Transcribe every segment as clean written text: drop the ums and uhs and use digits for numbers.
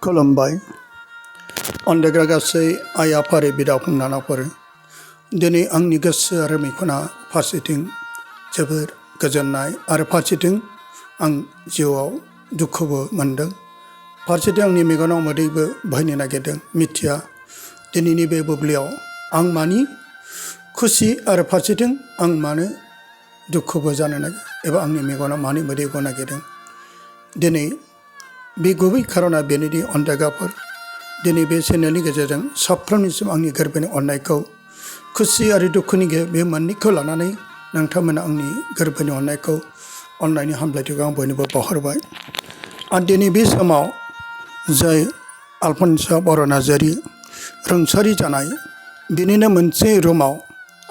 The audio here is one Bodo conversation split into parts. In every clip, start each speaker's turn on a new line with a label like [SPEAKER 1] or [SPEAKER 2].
[SPEAKER 1] खुलुमबाय अनदेग्रा गासै आइ आफारि बिदा फंबायफोर दिनै आंनि गोसो आरो मेगना फारसेथिं जोबोर गोजोननाय आरो फारसेथिं आं जिउआव दुखुबो मोनदों फारसेथिं आंनि मेगनाव मोदैबो बोहैनो नागिरदों मिथिया दिनैनि बे बुब्लियाव आं मानि खुसि आरो फारसेथिं आं मानो दुखुबो जानो नागिर एबा आंनि मेगनाव मानो मोदै गनो नागिरदों दिनै बे गुबै खारना बेनोदि अनदेगाफोर दिनै बे चेनेलनि गेजेरजों साफ्रोमनिसिम आंनि गोरबोनि अननायखौ खुसि आरो दुखुनि बे मोननैखौ लानानै नोंथांमोना आंनि गोरबोनि अननायखौ अननायनि हामलायथिखौ आं बयनोबो बावहरबाय आरो दिनै बे समाव जाय आलफनस बर' नार्जारि रुंसारि जानाय बिनिनो मोनसे रुमाव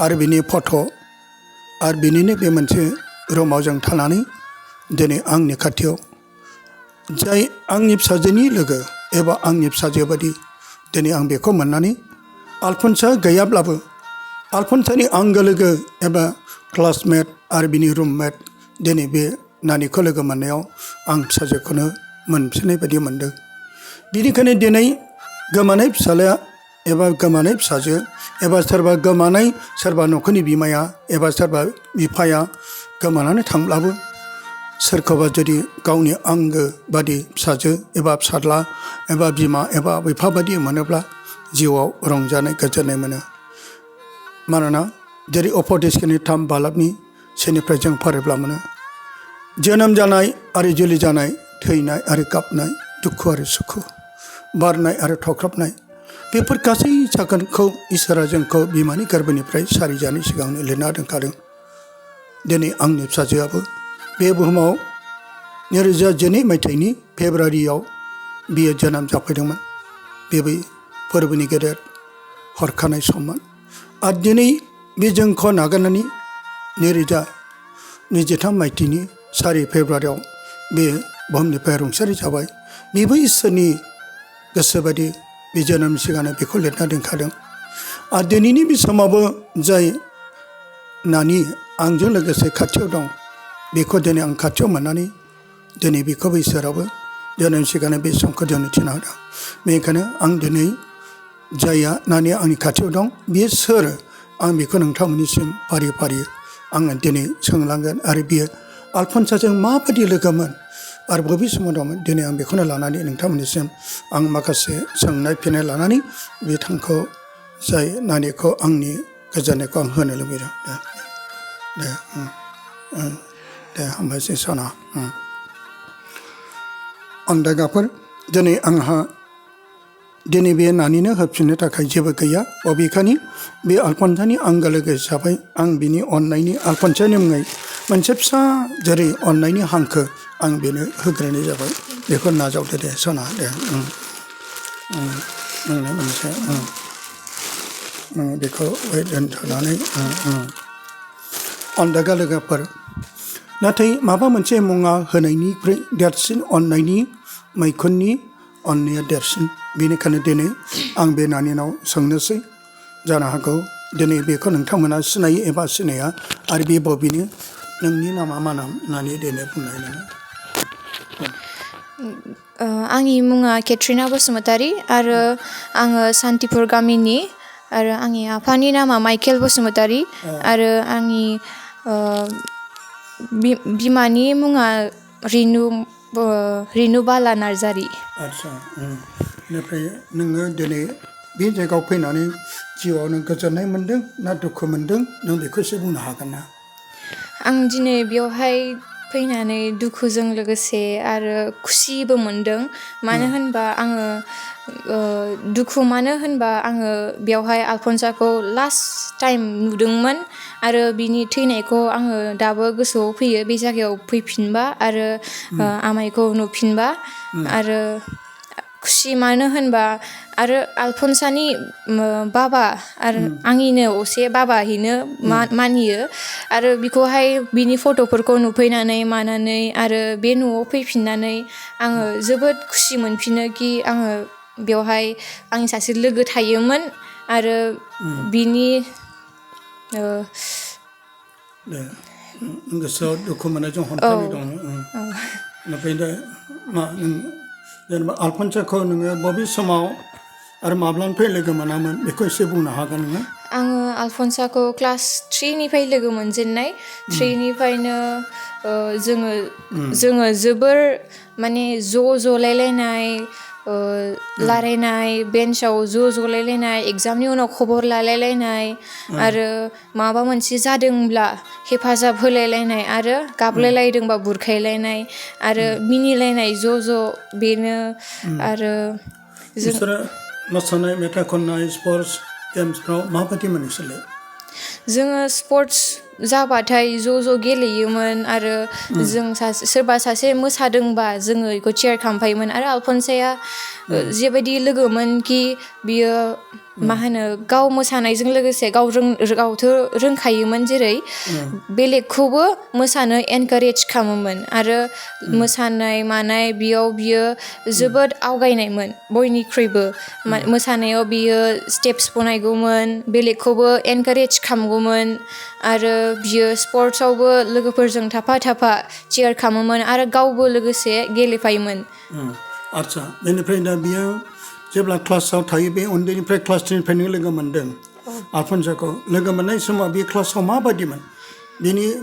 [SPEAKER 1] आरो बिनि फट' आरो बिनिनो बे मोनसे रुमाव जों थानानै दिनै आंनि खाथियाव जाय आंनि फिसाजोनि लोगो एबा आंनि फिसाजो बादि दिनै आं बेखौ मोननानै आलफनसा गैयाब्लाबो आलफनसानि आंगो लोगो एबा क्लासमेट आरो बिनि रुममेट दिनै बे नानिखौ लोगो मोननायाव आं फिसाजोखौनो मोनफिननाय बायदि मोनदों बिनिखायनो दिनै गोमानाय फिसाज्लाया एबा गोमानाय फिसाजो एबा सोरबा गोमानाय सोरबा न'खरनि बिमाया एबा सोरबा बिफाया गोमानानै थांब्लाबो सोरखौबा जुदि गावनि आंगो बादि फिसाजो एबा फिसाज्ला एबा बिमा एबा बिफा बादि मोनोब्ला जिउआव रंजानाय गोजोननाय मोनो मानोना जेरै अपदेशनि थाम बालाबनि सेनिफ्राय जों फरायब्ला मोनो जोनोम जानाय आरो जुलि जानाय थैनाय आरो गाबनाय दुखु आरो सुखु बारनाय आरो थख्रबनाय बेफोर गासै साखोनखौ इसोरा जोंखौ बिमानि गोरबोनिफ्राय सारिजानाय सिगांनो लिरना दोनखादों दिनै आंनि फिसाजोआबो बे बुहुमाव 2012 मायथाइनि फेब्रुवारियाव बियो जोनोम जाफैदोंमोन बेबो फोरबोनि गेदेर हरखानाय सममोन आरो दिनै बे जोंखौ नागारनानै 2023 मायथाइनि 4 फेब्रुवारियाव बे बुहुमनिफ्राय रुंसारि जाबाय बेबो इसोरनि गोसो बायदि बे जोनोम सिगांनो बेखौ लिरना दोनखादों आरो दिनैनि बे समावबो जाय नानि आंजों लोगोसे खाथियाव दं बेखौ दिनै आं खाथियाव मोननानै दिनै बेखौबो इसोराबो जोनोम सिगांनो बे समखौ जोंनो थिना होदों बेनिखायनो आं दिनै जायआ नानिया आंनि खाथियाव दं बियो सोर आं बेखौ नोंथांमोननिसिम फारि फारि आङो दिनै सोंलांगोन आरो बियो आलफनसाजों माबायदि लोगोमोन आरो बबे समाव दंमोन दिनै आं बेखौनो लानानै नोंथांमोननिसिम आं माखासे सोंनाय फिननाय लानानै बिथांखौ जाय नानिखौ आंनि गोजोननायखौ आं होनो लुबैदों दे हामबायसै सना अनदेगाफोर दिनै आंहा दिनै बे नानिनो होफिननो थाखाय जेबो गैया बबेखानि बे आलफनसानि आंगो लोगो हिसाबै आं बिनि अननायनि आलफनसानि मुङै मोनसे फिसा जेरै अननायनि हांखो आं बेनो होग्रोनाय जाबाय बेखौ नाजावदो दे सना दे नोंनो मोनसे बेखौ दोनथ'नानै अनदेगा लोगोफोर नाथाय माबा मोनसे मुङा होनायनिख्रुइ देरसिन अननायनि मैखुननि अननाया देरसिन बेनिखायनो दिनै आं बे नानिनाव सोंनोसै जानो हागौ दिनै बेखौ नोंथांमोना सिनायो एबा सिनाया आरो बे बबेनि नोंनि नामा मा नाम नानि दिनै बुंनाय नोङो
[SPEAKER 2] आंनि मुङा केट्रिना बसुमतारी आरो आङो सान्तिपुर गामिनि आरो आंनि आफानि नामा माइकेल बसुमतारी आरो आंनि बिमानि मुङा रिनु बाला नार्जारि
[SPEAKER 1] आदसा बेनिफ्राय नोङो दिनै बे जायगायाव फैनानै जिउआव नों गोजोननाय मोन्दों ना दुखु मोन्दों नों बेखौ एसे बुंनो हागोन ना
[SPEAKER 2] आं दिनै बेवहाय फैनानै दुखुजों लोगोसे आरो खुसिबो मोनदों मानो होनबा आङो दुखु मानो होनबा आङो बेवहाय आलफनसाखौ लास्ट टाइम नुदोंमोन आरो बिनि थैनायखौ आङो दाबो गोसोआव फैयो बे जायगायाव फैफिनबा आरो आमाइखौ नुफिनबा आरो खुसि मानो होनबा आरो आलफनसानि बाबा आरो आंनिनो असे बाबाहैनो मानियो आरो बिखौहाय बिनि फट'फोरखौ नुफैनानै मानानै आरो बे न'आव फैफिननानै आङो जोबोद खुसि मोनफिनो कि आङो बेवहाय आंनि सासे लोगो थायोमोन आरो बिनि
[SPEAKER 1] गोसोआव दुखु मोननायजों हमथानाय दङ ओमफ्राय दा मा जेनेबा आलफनसाखौ नोङो बबे समाव आरो माब्लानिफ्राय लोगो मोनामोन बेखौ एसे बुंनो हागोन नोङो?
[SPEAKER 2] आङो आलफनसाखौ क्लास 3 निफ्राय लोगो मोनजेननाय 3 निफ्रायनो जोङो जोबोर माने ज' जलायलायनाय लारायनाय बेन्चआव ज' जलायलायनाय एग्जामनि उनाव खबर लालायलायनाय आरो माबा मोनसे जादोंब्ला हेफाजाब होलायलायनाय आरो गाबलायलायदोंबा बुरखायलायनाय आरो मिनिलायनाय ज' बेनो आरो
[SPEAKER 1] बिसोरो मोसानाय मेथाइ खननाय स्पर्टस गेम्सफ्राव माबायदिमोन नोंसोरलाय?
[SPEAKER 2] जोङो स्पर्टस जाबाथाय ज' गेलेयोमोन आरो जों सोरबा सासे मोसादोंबा जोङो बेखौ चियार खालामफायोमोन आरो आलफनसाया जेबायदि लोगोमोन कि बियो मा होनो गाव मोसानायजों लोगोसे गावथ' रोंखायोमोन जेरै बेलेगखौबो मोसानो एनकारेज खालामोमोन आरो मोसानाय मानाय बेयाव बियो जोबोद आवगायनायमोन बयनिख्रुइबो मोसानायाव बियो स्टेप्स बनायगौमोन बेलेगखौबो एनकारेज खालामगौमोन आरो बियो स्पर्टसआवबो लोगोफोरजों थाफा चियार खालामोमोन आरो गावबो लोगोसे गेलेफायोमोन।
[SPEAKER 1] आदसा बेनिफ्राय दा बियो जेब्ला क्लासाव थायो बे उन्दैनिफ्राय क्लास 3 निफ्रायनो लोगो मोनदों आलफनसाखौ लोगो मोननाय समाव बे क्लासाव माबायदिमोन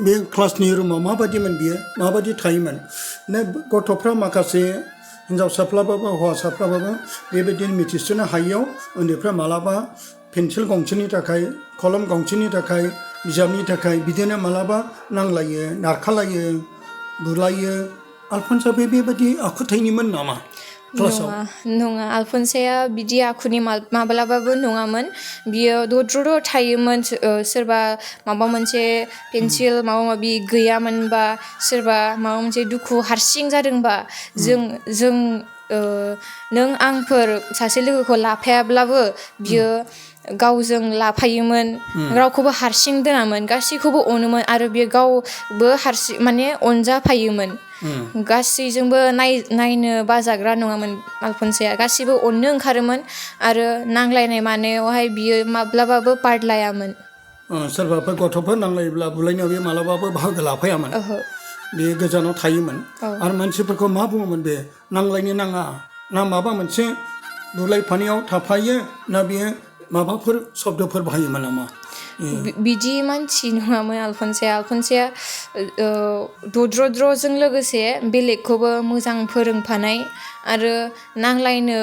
[SPEAKER 1] बे क्लासनि रुमाव माबायदिमोन बियो माबायदि थायोमोन गथ'फ्रा माखासे हिन्जावसाफ्राबाबो हौवासाफ्राबाबो बेबायदिनो मिथिस'नो हायियाव उन्दैफ्रा मालाबा पेन्सिल गंसेनि थाखाय कलम गंसेनि थाखाय बिजाबनि थाखाय बिदिनो मालाबा नांलायो नारखालायो बुलायो आलफनसाबो बेबायदि आखुथायनिमोन नामा?
[SPEAKER 2] नङा आलफनसाया बिदि आखुनि माब्लाबाबो नङामोन बियो दद्र' थायोमोन सोरबा माबा मोनसे पेन्सिल माबा माबि गैयामोनबा सोरबा माबा मोनसे दुखु हारसिं जादोंबा जों नों आंफोर सासे लोगोखौ लाफायाब्लाबो बियो गावजों लाफायोमोन रावखौबो हारसिं दोनामोन गासैखौबो अनोमोन आरो बियो गावबो हारसिं माने अनजाफायोमोन गासैजोंबो नायनो बाजाग्रा नङामोन आलफनसाया गासैबो अननो ओंखारोमोन आरो नांलायनाय मानायावहाय बियो माब्लाबाबो पार्ट लायामोन।
[SPEAKER 1] सोरबाफोर गथ'फोर नांलायोब्ला बुलायनायाव बे मालाबाबो बाहागो लाफायामोन बे गोजानाव थायोमोन आरो मानसिफोरखौ मा बुङोमोन बे नांलायनो नाङा ना माबा मोनसे बुलायफानायाव थाफायो ना बेयो माबाफोर शब्दफोर बाहायोमोन नामा?
[SPEAKER 2] बिदि मानसि नङामोन आलफनसाया दद्र'द्र'जों लोगोसे बेलेगखौबो मोजां फोरोंफानाय आरो नांलायनो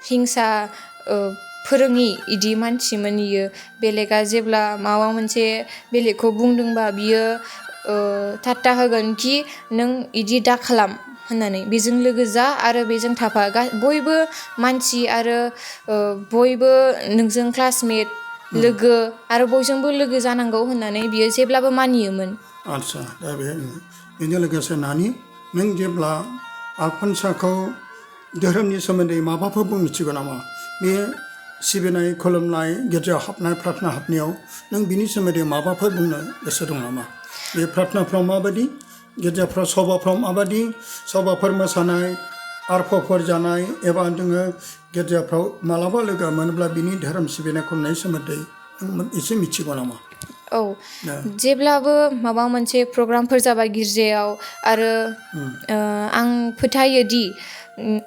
[SPEAKER 2] हिंसा फोरोङि इदि मानसिमोन इयो बेलेगा जेब्ला माबा मोनसे बेलेगखौ बुंदोंबा बियो थाट्टा होगोन कि नों इदि दा खालाम होननानै बेजों लोगो जा आरो बेजों थाफा बयबो मानसि आरो बयबो नोंजों क्लासमेट लोगो आरो बयजोंबो लोगो जानांगौ होननानै बियो जेब्लाबो मानियोमोन।
[SPEAKER 1] आदसा दा बेजों लोगोसे नानि नों जेब्ला आलफनसाखौ धोरोमनि सोमोन्दै माबाफोर मिथिगौ नामा? बे सिबिनाय खुलुमनाय गिर्जायाव हाबनाय प्रार्थना हाबनायाव नों बिनि सोमोन्दै माबाफोर बुंनो गोसो दं नामा? बे प्रार्थनाफ्राव माबायदि गिर्जाफ्राव सभाफ्राव माबायदि सभाफोर मोसानाय आरफफोर जानाय एबा नोङो गिर्जाफ्राव मालाबा लोगो मोनोब्ला बिनि धोरोम सिबिनाय खुलुमनायनि सोमोन्दै नों एसे मिथिगौ नामा?
[SPEAKER 2] औ जेब्लाबो माबा मोनसे प्रग्रामफोर जाबा गिर्जायाव आरो आं फोथायोदि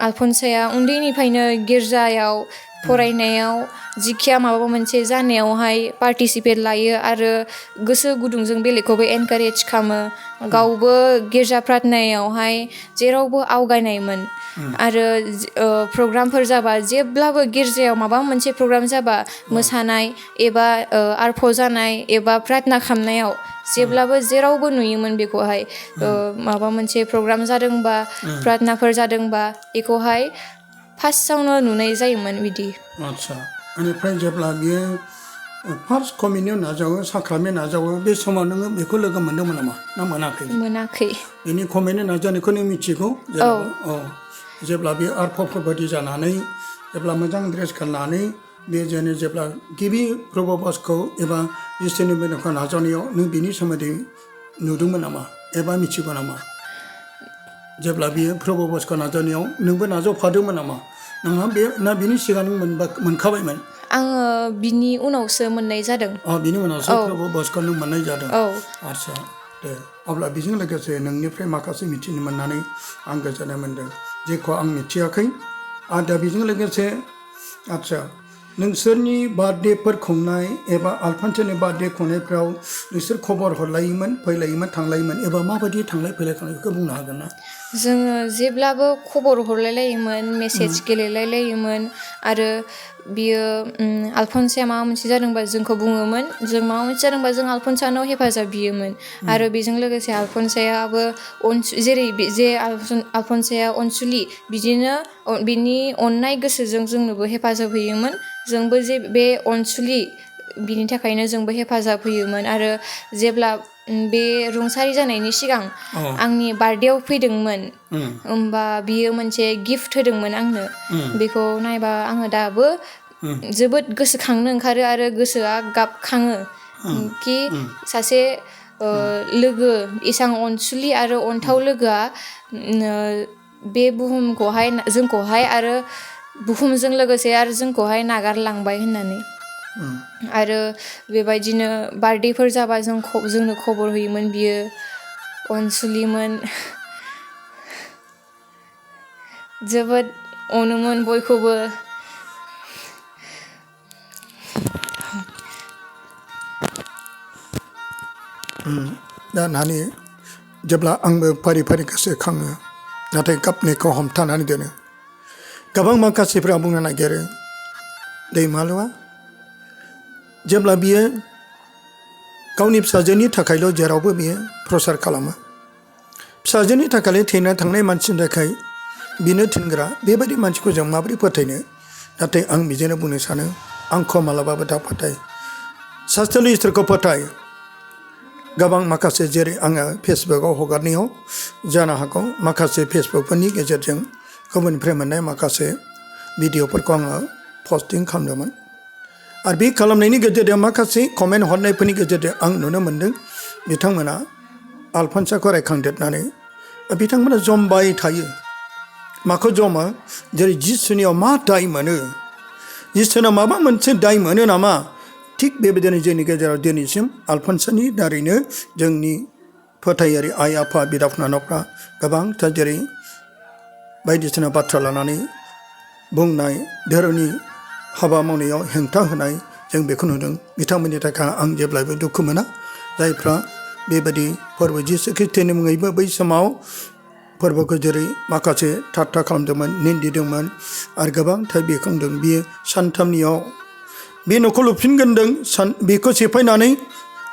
[SPEAKER 2] आलफनसाया उन्दैनिफ्रायनो गिर्जायाव फरायनायाव जिखिया माबा मोनसे जानायावहाय पार्टिसिपेट लायो आरो गोसो गुदुंजों बेलेगखौबो एनकारेज खालामो गावबो गिर्जा प्रार्थनायावहाय जेरावबो आवगायनायमोन आरो प्रग्रामफोर जाबा जेब्लाबो गिर्जायाव माबा मोनसे प्रग्राम जाबा मोसानाय एबा आरफ जानाय एबा प्रार्थना खालामनायाव जेब्लाबो जेरावबो नुयोमोन बेखौहाय माबा मोनसे प्रग्राम जादोंबा प्रार्थनाफोर जादोंबा बेखौहाय फार्स्टआवनो नुनाय जायोमोन बिदि।
[SPEAKER 1] आदसा बेनिफ्राय जेब्ला बियो फार्स्ट कमिउनियन नाजावो साक्रामेन्ट नाजावो बे समाव नोङो बेखौ लोगो मोनदोंमोन नामा ना मोनाखै?
[SPEAKER 2] मोनाखै।
[SPEAKER 1] बेनि कमिउनियन नाजानायखौ नों मिथिगौ जेब्ला बे आरफफोर बायदि जानानै जेब्ला मोजां ड्रेस गाननानै बे जेब्ला गिबि प्रभुपासखौ एबा इसोरनि बेनखौ नाजावनायाव नों बिनि सोमोन्दै नुदोंमोन नामा एबा मिथिगौ नामा? जेब्ला बियो प्रभुपासखौ नाजावनायाव नोंबो नाजावफादोंमोन नामा? नोंहा ना बिनि सिगां मोनखाबायमोन?
[SPEAKER 2] आङो बिनि उनावसो मोननाय जादों।
[SPEAKER 1] बिनि उनावसो प्रभुपासखौ नों मोननाय जादों। आदसा दे अब्ला बेजों लोगोसे नोंनिफ्राय माखासे मिथिनो मोननानै आं गोजोननाय मोनदों। जेखौ आं मिथियाखै आरो दा बेजों लोगोसे आदसा नोंसोरनि बार्थडेफोर खुंनाय एबा आलफान्सनि बार्थडे खुंनायफ्राव नोंसोर खबर हरलायोमोन फैलायोमोन थांलायोमोन एबा माबायदि थांलाय फैलाय खालामनायखौ बुंनो हागोन ना?
[SPEAKER 2] जोङो जेब्लाबो खबर हरलायलायोमोन मेसेज गेलेलायलायोमोन आरो बियो आलफनसया माबा मोनसे जादोंबा जोंखौ बुङोमोन जों माबा मोनसे जादोंबा जों आलफनसानाव हेफाजाब बियोमोन आरो बेजों लोगोसे आलफनसायाबो जेरै जे आलफनसाया अनसुलि बिदिनो बिनि अननाय गोसोजों जोंनोबो हेफाजाब होयोमोन जोंबो जे बे अनसुलि बिनि थाखायनो जोंबो हेफाजाब होयोमोन आरो जेब्ला बे रुंसारि जानायनि सिगां आंनि बार्थडेआव फैदोंमोन होमबा बियो मोनसे गिफ्ट होदोंमोन आंनो बेखौ नायबा आङो दाबो जोबोद गोसोखांनो ओंखारो आरो गोसोआ गाबखाङो कि सासे लोगो एसां अनसुलि आरो अनथाव लोगोआ बे बुहुमखौहाय जोंखौहाय आरो बुहुमजों लोगोसे आरो जोंखौहाय नागारलांबाय होननानै आरो बेबायदिनो बार्थडेफोर जाबा जोंनो खबर होयोमोन बियो अनसुलिमोन जोबोद अनोमोन बयखौबो
[SPEAKER 1] दा नानि जेब्ला आंबो फारि फारि गोसोखाङो नाथाय गाबनायखौ हमथानानै दोनो गोबां माखासेफ्रा बुंनो नागिरो दैमालुआ जेब्ला बियो गावनि फिसाजोनि थाखायल' जेरावबो बियो प्रसार खालामो फिसाजोनि थाखायल' थैना थांनाय मानसिनि थाखाय बिनो थिनग्रा बेबायदि मानसिखौ जों माबोरै फोथायनो नाथाय आं बिदिनो बुंनो सानो आंखौ मालाबाबो दा फोथाय सास्थालि इसोरखौ फोथाय गोबां माखासे जेरै आङो फेसबुकआव हगारनायाव जानो हागौ माखासे फेसबुकफोरनि गेजेरजों गुबुननिफ्राय मोननाय माखासे भिडिअफोरखौ आङो पस्टिं खालामदोंमोन आरो बे खालामनायनि गेजेरजों माखासे कमेन्ट हरनायफोरनि गेजेरजों आं नुनो मोन्दों बिथांमोना आलफनसाखौ रायखांदेरनानै बिथांमोना जमबाय थायो माखौ जमो जेरै जिसुनियाव मा दाय मोनो जिसुनाव माबा मोनसे दाय मोनो नामा थिग बेबायदिनो जोंनि गेजेराव दिनैसिम आलफनसानि दारैनो जोंनि फोथायारि आइ आफा बिदा फंबायफ्रा गोबांथार जेरै बायदिसिना बाथ्रा लानानै बुंनाय धोरोमनि हाबा मावनायाव हेंथा होनाय जों बेखौ नुदों बिथांमोननि थाखाय आं जेब्लायबो दुखु मोना जायफ्रा बेबायदि फोरबो जिसु ख्रिस्ट'नि मुङैबो बै समाव फोरबोखौ जेरै माखासे ठाट्टा खालामदोंमोन निन्दिदोंमोन आरो गोबांथार बेखांदों बियो सानथामनियाव बे न'खौ लुफिनगोन होनदों बेखौ सेफायनानै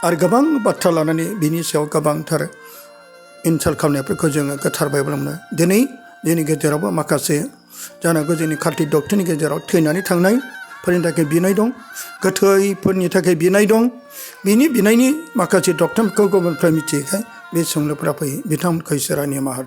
[SPEAKER 1] आरो गोबां बाथ्रा लानानै बिनि सायाव गोबांथार इनसाल्ट खालामनायफोरखौ जोङो गोथार बाइबेलाव मोनो दिनै जोंनि गेजेरावबो माखासे जानांगौ जोंनि कार्तिक डक्टरनि गेजेराव थैनानै थांनायफोरनि थाखाय बिनाय दं गोथैफोरनि थाखाय बिनाय दं बिनि बिनायनि माखासे डक्टरखौ गुबुननिफ्राय मिथियैखाय बे सोंलुफोरा फैयो बिथांमोनखौ इसोरा निमाहा